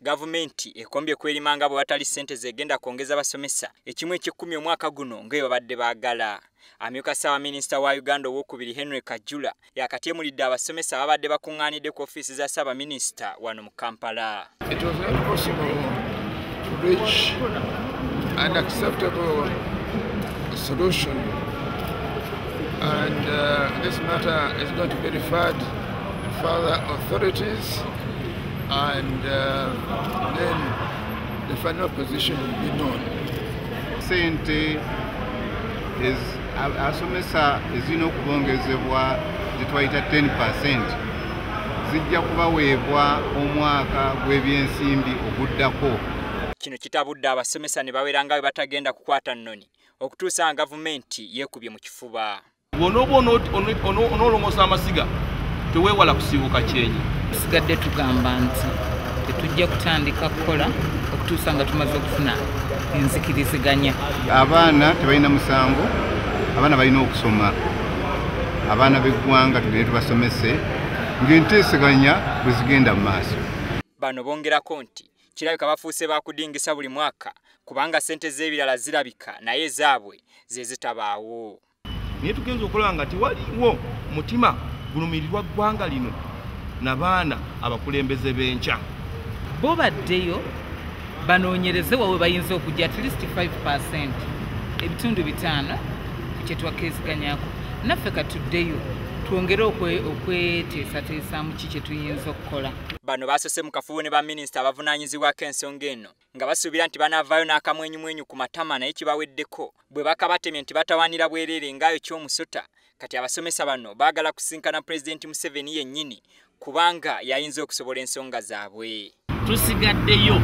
Gavumenti ekombye kwerima nga bwe watali ssente zegenda kwongeza basomesa ekimu eky'ekkumi omwaka guno nga babadde baagala. Amyuka Ssaabaminisita wa Uganda owokubiri Henry Kajula yakatyemulidde abasomesa ababadde bakuŋŋaanidde ku ofiisi za Ssaabaminisita wano mu Kampala. It was not possible to reach an acceptable solution, and this matter is going to be referred to further authorities, and then the final position will be known. Sente asomesa ezirina okubongezebwa zetwayita 10% zijja kubaweebwa omwaka gw'ebyensimbi oguddako. Kino kitabudde abasomesa ne bawera nga bwe batagenda kukwata nnoni okutuusa nga gavumenti yeekubye mu kifuba. Bw'onooba onoolongoosa amasiga teweewala kusiibuka kyenyi. Tusigadde tugamba nti tetujja kutandika kukola okutuusa nga tumaze okufuna enzikiriziganya. Abaana tebalina musango, abaana balina okusoma. Abaana b'eggwanga tugende tubasomese ng'enteeseganya bwe zigenda mu maaso. Bano bongerako nti kirabika bafuuse baakudingisa buli mwaka kubanga ssente z'ebirala zirabika naye ezaabwe ze zitabaawo. Naye tugenza okulaba nga tewaliwo mutima gulumirirwa ggwanga lino n'abaana abakulembeze b'enkya. Bo baddeyo banoonyereze wawe bayinza okujja at least 5%, ebitundu 5 ku kye twakkiriziganyako. Naffe katuddeyo twongere okweteesateesaamu ki kye tuyinza okukola. Bano baasose mu kafubo ne baminisita abavunaanyizibwako ensonga eno nga basuubira nti banaavaayo n'akamwenyumwenyu ku matama, naye kibaweddeko bwe bakabatemye nti batawaanira bwereere ngaayo ky'omusota. Kati abasomesa bano baagala kusinkana Pulezidenti Museveni yennyini kubanga yayinza okusobola ensonga zaabwe. Tusigaddeyo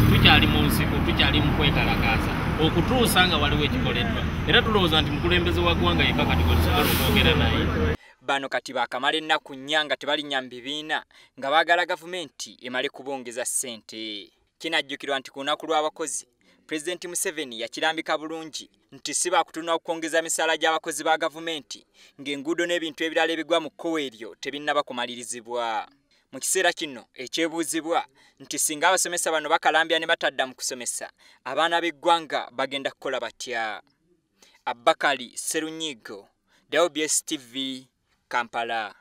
tukyali mu nsiko, tukyali mu kwekalakaasa okutuusa nga waliwo ekikoleddwa, era tulowooza nti mukulembeze wa ggwanga yekka kati gwe tusobola okwogera naye. Bano kati baakamala ennaku 4 nga tebalinnya mu bibiina nga baagala gavumenti emale kubongeza ssente. Kinajjukirwa nti ku lunaku lw'abakozi Pulezidenti Museveni yakirambika bulungi nti si baakutunula okwongeza misaala gy'abakozi ba gavumenti ng'enguudo n'ebintu ebirala ebigwa mu kkowe eryo tebinnaba kumalirizibwa. Mu kiseera kino ekyebuuzibwa nti singa abasomesa bano bakalambya ne batadda mu kusomesa, abaana b'eggwanga bagenda kukola batya? Abakali Serunyigo, WBS TV, Kampala.